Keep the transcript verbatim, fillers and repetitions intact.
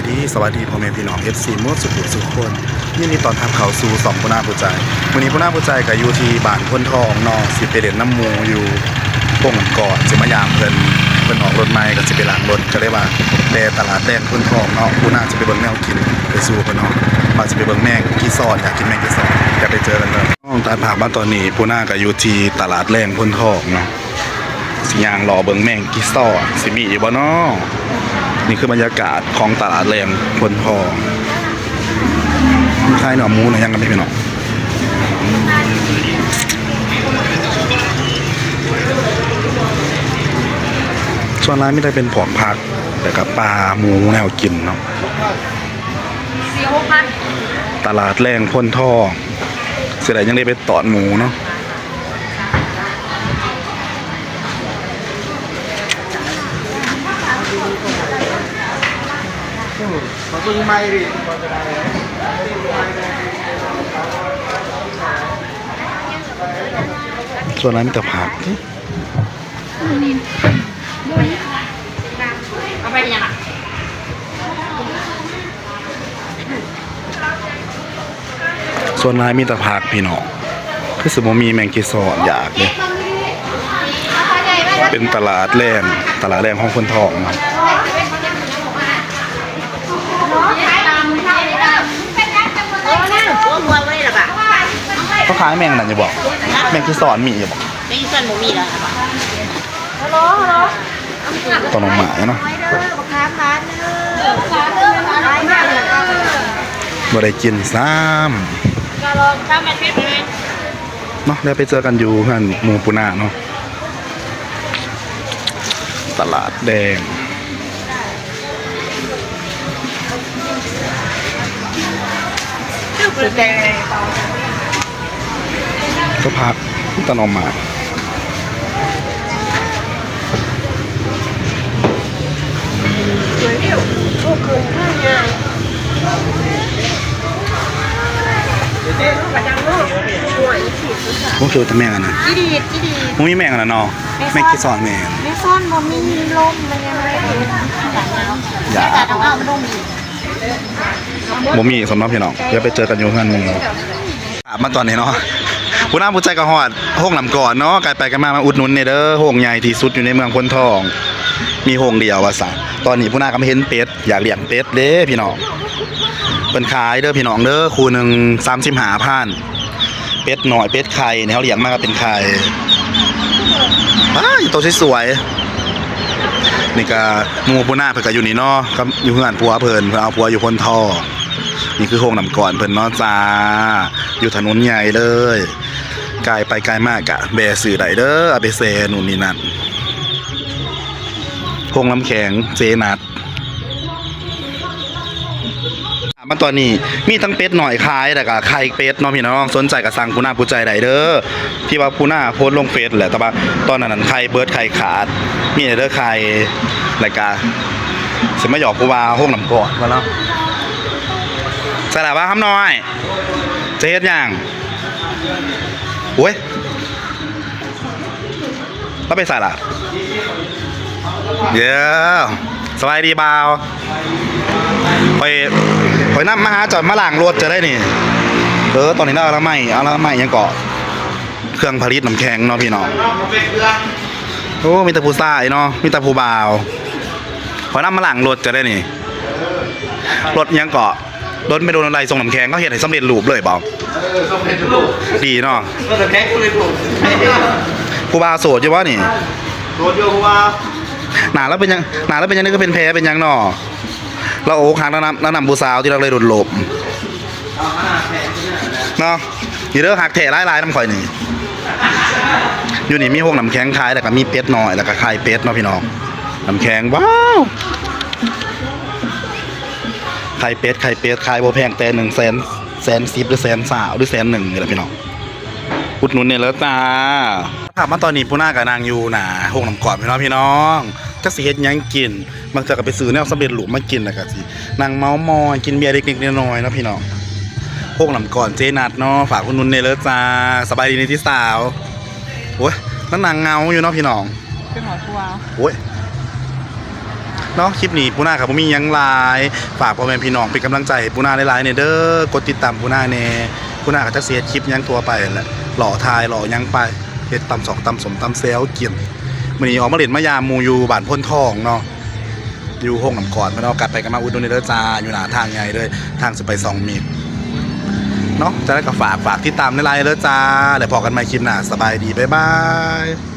ดี สวัสดีพ่อแม่พี่น้อง เอฟซี หมดสุขุสุขคน ยินดีต้อนรับเข้าสู่ช่องปูนาผู้ใจ มื้อนี้ปูนาผู้ใจก็อยู่ที่บ้านโพนทองเนาะ สิไปเล่นนำหมู่อยู่โป่งน้ำกอด สิมายามเพิ่น เพิ่นออกรถใหม่ก็สิไปล้างรถ ก็เลยว่าแวะตลาดแลงโพนทองเนาะ ปูนาสิไปเบิ่งแนวกิน ไปสู่เพิ่นเนาะ ว่าสิไปเบิ่งแมงกีซอน อยากกินแมงกีซอน เดี๋ยวไปเจอกันเลย น้องตัดภาพมาตอนนี้ ปูนาก็อยู่ที่ตลาดแลงโพนทองเนาะ สิย่างเลาะเบิ่งแมงกีซอน สิมีอยู่บ่น้อ นี่คือบรรยากาศของตลาดแลงโพนทอง มีขายเนื้อหมูเนื้อหยังกันพี่น้อง ส่วนหลายมีแต่เป็นพวกผัก แล้วก็ปลาหมูแนวกินเนาะ ตลาดแลงโพนทอง เสียดายยังได้ไปตอนหมูเนาะ ส่วนนั้นมีแต่ผัก เอาไปยังอ่ะ ส่วนหลายมีแต่ผักพี่น้อง คือสิบ่มีแมงกีซอนอยากเด้ เป็นตลาดแลง ตลาดแลงของโพนทองนะ เขาขายแมงนั่นอยู่บ่ แมงกีซอนมีอยู่บ่ แมงกีซอนบ่มีแล้วค่ะ ต้นหน่อไม้เนาะ บ่ได้กินซ้ำ เนาะ แล้วไปเจอกันอยู่เฮือนหมู่ปูนาเนาะ ตลาดแดง ก็ผัก ต้นหน่อไม้ ผมคิดว่าแต่แมงอันนั้น จีดีดจีดีด บ่มีแมงอันนั้นเนาะ แมงกีซอนแมง แมงซ่อนบ่มีลมมันยังไม่ได้ อย่า แต่ต้องเอามันลงอีก บ่มีสำหรับพี่น้อง เดี๋ยวไปเจอกันอยู่เฮือนหมู่ ครับ มาตอนนี้เนาะ ผู้นำผู้ใจก็ฮอดโฮงน้ำกอดเนาะ ไกลไปไกลมา มาอุดหนุนแหน่เด้อ โฮงใหญ่ที่สุดอยู่ในเมืองโพนทอง มีโฮงเดียวว่าซะ ตอนนี้ผู้นำก็มาเห็นเป็ด อยากเลี้ยงเป็ดเด้พี่น้อง เพิ่นขายเด้อพี่น้องเด้อ คู่หนึ่งสามสิบห้าพัน เป็ดน้อย เป็ดไข่เนี่ย เขาเลี้ยงมาก็เป็นไข่ อ้าย ตัวสวยๆ นี่ก็หมู่ผู้นำเพิ่นก็อยู่นี่เนาะ ก็อยู่เฮือนผัวเพิ่น เพิ่นเอาผัวอยู่โพนทอง นี่คือโฮงน้ำกอดเพิ่นเนาะจ้า อยู่ถนนใหญ่เลย ไกลไปไกลมากะแวะซื้อได้เด้อ เอาไปแช่นู่นนี่นั่น โฮงน้ำแข็งเจนัท มาตอนนี้มีทั้งเป็ดน้อยขาย แล้วก็ไข่เป็ดเนาะพี่น้อง สนใจก็สั่งผู้นำผู้ใจได้เด้อ ที่ว่าผู้นำโพสต์ลงเฟซแหละ แต่ว่าตอนนั้นไข่เบิดไข่ขาด มีแต่เด้อไข่ แล้วก็สิมาหยอกผู้ว่าโฮงน้ำกอดว่าเนาะ ใส่ละว่าคำน้อย จะเฮ็ดหยัง โอ้ย แล้วไปใส่ละ เดี๋ยว สบายดีบ่าว ไป ไปนำมาหาเจ้ามาล้างรถจะได้นี่ เออ ตอนนี้เราเอาละไม้เอาละไม้ยังเกาะ เครื่องผลิตน้ำแข็งเนาะพี่น้อง โอ้ มีแต่ผู้ชายเนาะ มีแต่ผู้บ่าว ขอยนำมาล้างรถจะได้นี่ รถยังเกาะ รถไม่โดนอะไรส่งน้ำแข็งเขาเฮ็ดให้สำเร็จรูปเลยบ่ เออ สำเร็จรูป ดีเนาะ รถน้ำแข็งสำเร็จรูป ผู้บ่าวโสดอยู่บ่นี่ โสดอยู่ผู้บ่าว หน้าแล้วเป็นหยัง หน้าแล้วเป็นหยังนี่ก็เป็นแผลเป็นหยังเนาะ เราอกหักแล้วนำ แล้วนำผู้สาวที่เราเลยหลุดหลบ เนาะ นี่เด้อ หักแท้หลายๆนำข่อยนี่ อยู่นี่มีโฮงน้ำแข็งขาย แล้วก็มีเป็ดน้อย แล้วก็ไข่เป็ดเนาะพี่น้อง น้ำแข็ง ว้าว ไข่เป็ด ไข่เป็ด ขายบ่แพง แต่หนึ่งแสน แสนสิบ หรือแสนซาว หรือแสนหนึ่งนี่แหละพี่น้อง อุดหนุนเนี่ยแล้วจ้า ครับ มาตอนนี้ผู้นำก็นั่งอยู่หน้าโฮงน้ำกอดพี่น้อง พี่น้อง จักสิเฮ็ดหยังกิน บางเทื่อก็ไปซื้อแนวสำเร็จรูปมากิน แล้วก็สินั่งเมาท์มอยกินเบียร์เล็กๆน้อยๆเนาะพี่น้อง โฮงน้ำกอดเจนัทเนาะ ฝากอุดหนุนแหน่เด้อจ้า สบายดีนี่ที่สาว โอ้ย นั่งนั่งเหงาอยู่เนาะพี่น้อง เป็นหมอทัวร์ โอ้ย เนาะ คลิปนี้ปูนาก็บ่มีหยังหลาย ฝากพ่อแม่พี่น้องเป็นกำลังใจให้ปูนาหลายๆเนี่ยเด้อ กดติดตามปูนาแหน่ ปูนาก็จักสิเฮ็ดคลิปหยังทั่วไปแหละ เลาะถ่ายเลาะหยังไป เฮ็ดตำสอกตำส้มตำแซวกิน มื้อนี้ออกมาเล่นมายามหมู่อยู่บ้านโพนทองเนาะ อยู่โฮงน้ำขอน เพิ่นเอากลับไปกันมาอุดหนุนเด้อจ้า อยู่หน้าทางใหญ่เลย ทางสิไปสองเมตรเนาะ จะได้ก็ฝาก ฝากติดตามหลายๆเด้อจ้า แล้วพอกันใหม่คลิปหน้า สบายดี บ๊ายบาย